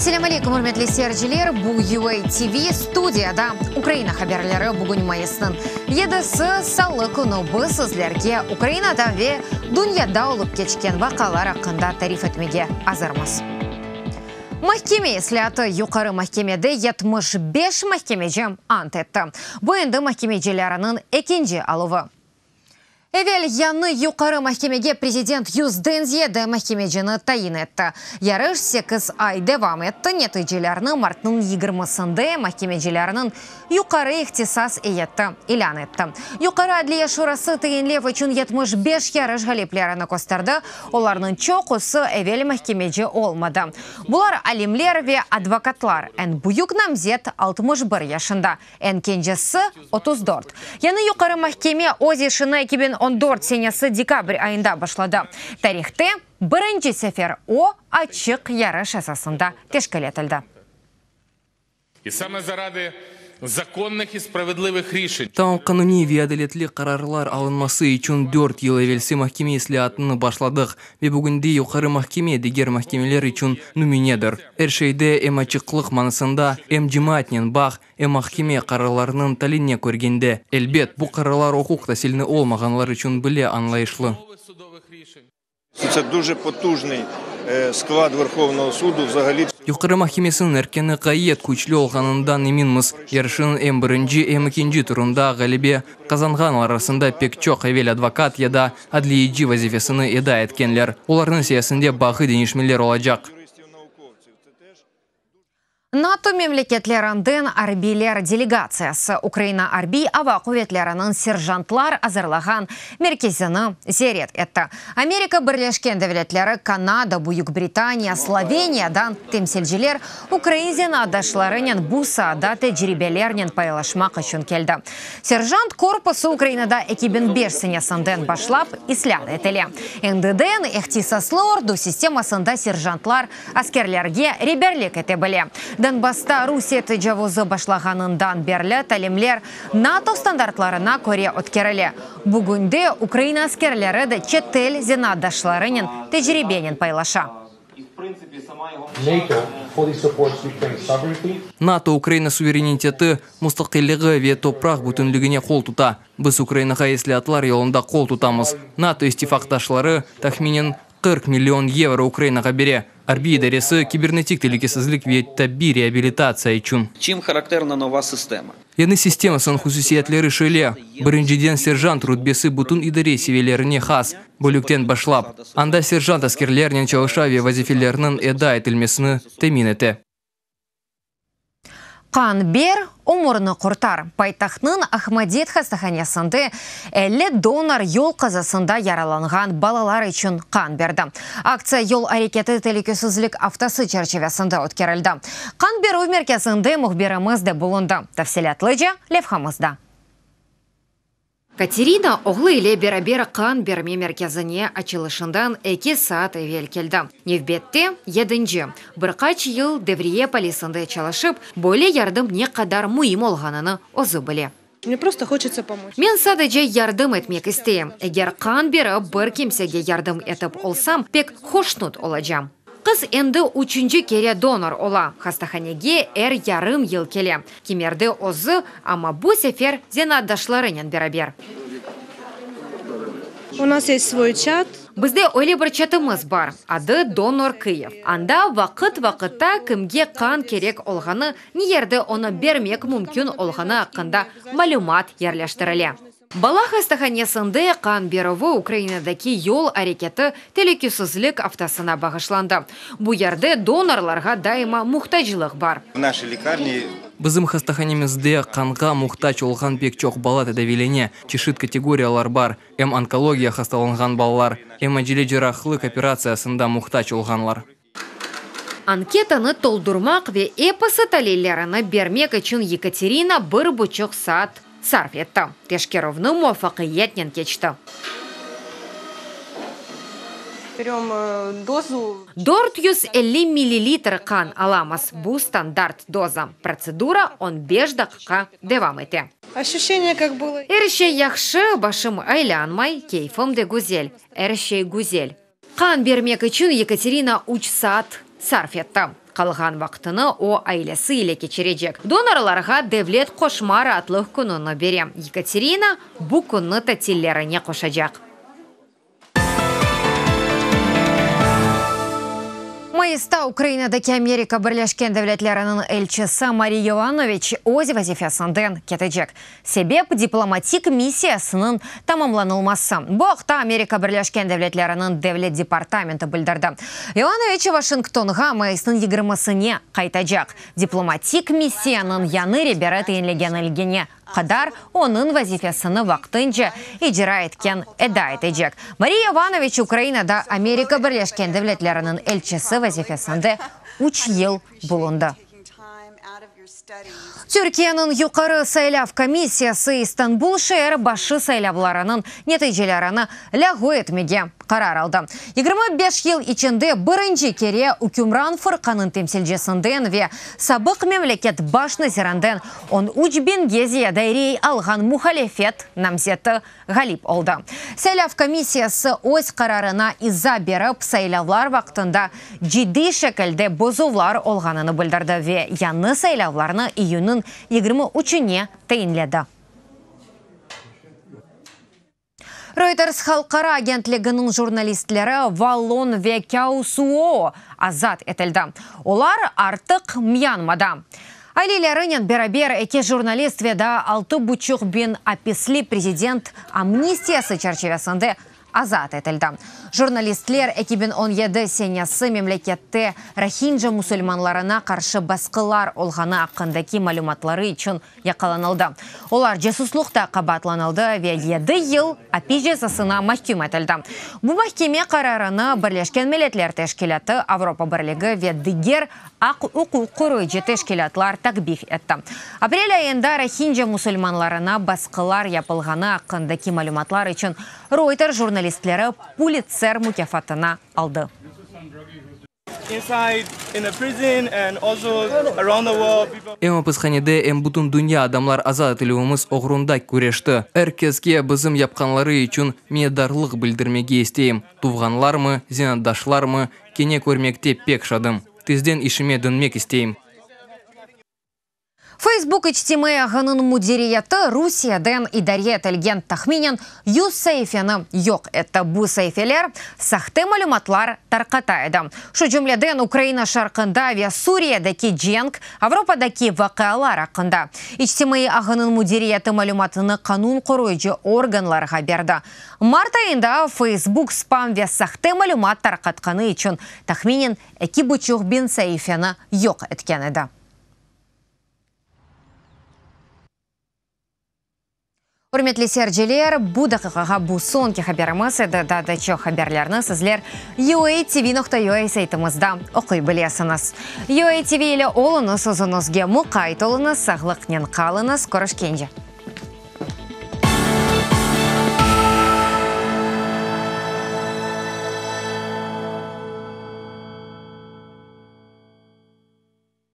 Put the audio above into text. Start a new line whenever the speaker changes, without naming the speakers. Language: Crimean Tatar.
Selâm aleyküm, ürmetli seyirciler! Bu UA TV studiyada Ukraina haberleri bugün mayısnıñ yedisi, salı künü biz sizlerge Ukrainada ve dünyada olıp keçken vaqialar aqqında tarif etmege azırmız. Mahkeme islâatı Yuqarı mahkemede 75 mahkemeci ant etti. Bu endi mahkemecilerniñ ekinci aluvı. Evel yañı Yuqarı mahkemege prezident yüzden ziyade mahkemecini tayin etti. Yarış sekiz ay devam etti, neticelerni martnıñ yigirmisinde mahkemecilerniñ Yuqarı ihtisas eyeti ilân etti. Yuqarı Adliye Şurası tayinlev içün 75 yarış ğaliplerini kösterdi, olarnıñ çoqusı evel mahkemeci olmadı. Bular alimler ve advokatlar. Eñ büyük namzet 61 yaşında, eñ kencesi, 34. Yañı Yuqarı mahkeme öz işini 2014 senesi dekabr ayında başladı. Tarihte birinci sefer o, açıq yarış esasında teşkil etildi.
İ same zaradı zakonnıh i spravedlivıh rişen.
Tam qanuniy ve adaletli qararlar alınması içün dört yıl evelsi mahkeme islâatını başladıq ve bugünde Yuqarı mahkeme diger mahkemeler içün nümünedir. Er şeyde, em açıqlıq manasında, em cemaatnen bağ, em mahkeme qararlarınıñ taline körgende. Elbet, bu qararlar uquq tasilini olmağanlar içün bile añlayışlı.
Tse duje potujnıy sklad Verhovnogo sudu, vzagaliy.
Yuqarı mahkemesiniñ erkeni ğayet küçlü olğanından eminmiz. Yarışnıñ em birinci, em ekinci turında ğalebe qazanğanlar arasında pek çoq evel advokat ya da adliyeci vazifesini eda etkenler. Olarnıñ sayesinde bağı deñişmeler olacaq.
NATO memleketlerinden arbiyler delegatsiyası Ukraina Arbiy ava quvetleriniñ serjantlar azırlağan merkezini ziyaret etti. Amerika Birleşken Devletleri, Kanada, Büyük Britaniya, Sloveniyadan temsilciler ukrain zenaatdaşlarınen bu saada tecribelernen paylaşmaq içün keldi. Serjant korpusı Ukrainada 2005 senesinden başlap islât etile. Endiden ihtisaslı ordu sistemasında serjantlar askerlerge reberlik ete bile. Donbassta Rusiye tecavuzı başlağanından berli talimler NATO standartlarına köre ötkerile. Bugünde Ukraina askerleri de çetel zenaatdaşlarınen tecribenen paylaşa.
NATO Ukraina suvereniteti, mustaqilligi ve topraq bütünligine qol tuta. Biz Ukrainağa islâatlar yolunda qol tutamız. NATO istifaqdaşları tahminen 40 million yevro Ukrainağa bere, arbiy idaresi, kibernetik telükesizlik ve tabbiy reabilitatsiya içün.
Çim harakterna nova sistema?
Yañı sistemasınıñ hususiyetleri şöyle, birinciden, serjant rutbesi bütün idare seviyelerine has, bölükten başlap. Anda serjant askerlernen çalışa ve vazifelerniñ eda etilmesini temin ete.
Qan ber, ömürni qurtar. Paytahtnıñ Ahmadit hastahanesinde 50 donor yol qazasında yaralanğan balalar içün qan berdi. Aktsiya Yol areketi telükesizlik aftası çerçivesinde ötkerildi. Qan berüv merkezinde mühbirimiz de bulundı. Tafsilâtlıca levhamızda. Katerina oğlu ile beraber qan berme merkezine açılışından eki saat evel keldi. Nevbette, yedinci. Bir qaç yıl devriye polisinde çalışıp, böyle yardım ne qadar müim olğanını özü bile.
Mne prosto hoçetsâ pomoç.
Men sadece yardım etmek isteyim. Eger qan berip, bir kimsege yardım etip olsam, pek hoşnut olacam. Qız endi üçünci kere donor ola. Hastahanege er yarım yıl kele. Kimerde özü, amma bu sefer zenaatdaşlarınen beraber.
U nas est svoy çat.
Bizde öyle bir çatımız bar, adı Donor Kıyiv. Anda vaqıt-vaqıtta kimge qan kerek olğanı, ne yerde onı bermek mümkün olğanı aqqında malümat yerleştirile. Bala hastahanesinde qan berüvi Ukrainadaki yol areketi telükesizlik aftasına bağışlandı. Bu yerde donorlarğa daima muhtaclıq bar.
V naşiy likarni.
Bizim hastahanemizde qanğa muhtac olğan pek çoq bala tedaviylene. Çeşit kategoriyalar bar, em onkologiya hastalanğan balalar, em acele cerrahlıq operatsiyasında muhtac olğanlar.
Anketanı toldurmaq ve episi talillerini bermek içün Yekaterina bir buçuq saat sarf etti. Teşkerüvni muvafaqiyetnen keçti.
Berem dozu.
450 millilitr qan alamız, bu standart doza. Protsedura 15 daqiqa devam ete.
Oşuşeniye kak bylo.
Er şey yahşı, başım aylanmay, keyfim de güzel. Er şey güzel. Qan bermek içün Yekaterina üç saat. sarf etti. Qalğan vaqtını o, ailesi ile keçirecek. Donorlarğa devlet qoşma raatlıq kününi bere. Yekaterina bu künni tatillerine qoşacaq. Mayısta Ukrainadaki Amerika Birleşken Devletleriniñ elçisi Mari Yovanoviç öz vazifesinden ketecek. Sebep, diplomatik missiyasınıñ tamamlanılması. Bu aqta Amerika Birleşken Devletleriniñ Devlet departamenti bildirdi. Yovanoviç Vaşingtonğa mayısnıñ yigirmisine qaytacaq. Diplomatik missiyanıñ yañı reberi tayinlegenilgene qadar onıñ vazifesini vaqtınca icra etken eda etecek. Mariya Yovanoviç Ukrainada Amerika Birleşken Devletleriniñ elçisi vazifesinde üç yıl bulundı. Türkiyeniñ Yuqarı saylav komissiyası İstanbul şeer başı saylavlarınıñ neticelerini lâğu etmege qarar aldı. 25 yıl içinde birinci kere ükümran fırqanıñ temsilcisinden ve sabıq memleket baş nazirinden 13 biñge ziyade rey alğan muhalefet namzeti ğalip oldı. Saylav komissiyası öz qararına iza berip, saylavlar vaqtında ciddiy şekilde bozuvlar olğanını bildirdi ve yañı saylavlarnı iyünniñ 23-üne tayinledi. Reuters halqara agentliginiñ jurnalistleri Wa Lone ve Kyaw Soe Oo azat etildi. Olar artıq Myanmada. Ailelerinen beraber eki jurnalist ve daa altı buçuq biñ apisli prezident amnistiyası çerçivesinde azat etildi. Jurnalistler 2017 senesi memlekette rohinca musulmanlarına qarşı basqılar olğanı aqqındaki malümatları içün yaqalanıldı. Olar casuslıqta qabaatlanıldı ve yedi yıl apis cezasına mahküm etildi. Bu mahkeme qararını Birleşken Milletler Teşkilâtı, Avropa Birligi ve diger aq-uquq qoruyıcı teşkilâtlar takbih etti. Aprel ayında rohinca musulmanlarına basqılar yapılğanı aqqındaki malümatlar içün Reuters jurnalistleri Pulitser mukâfatını aldı.
Inside in the prison and also around the world people.
Em apishanede, em bütün dünya adamlar azat etilüvimiz oğrunda küreşti. Er keske bizim yapqanları içün minnetdarlıq bildirmege isteyim. Tuvğanlarmı, zenaatdaşlarmı kene körmekte pek şadım. Tezden işime dönmek isteyim.
Facebook içtimaiy ağınıñ müdiriyeti Rusiyeden idare etilgen tahminen 100 saifeni yoq etti. Bu saifeler sahte malümatlar tarqata edi. Şu cümleden Ukraina şarqında ve Suriyedeki cenk, Avropadaki vaqialar aqqında. İçtimaiy ağınıñ müdiriyeti malümatını qanun qoruyıcı organlarğa berdi. Mart ayında Facebook spam ve sahte malümat tarqatqanı içün tahminen 2,5 biñ saifeni yoq etken edi. Ürmetli seyirciler, bu daqiqağa bu soñki haberimiz edi. Daa da çoq haberlerni sizler uatv.ua saytımızda oquy bilesiñiz. UATV ile oluñız, özüñizge muqayt oluñız, sağlıqnen qalıñız, körüşkence.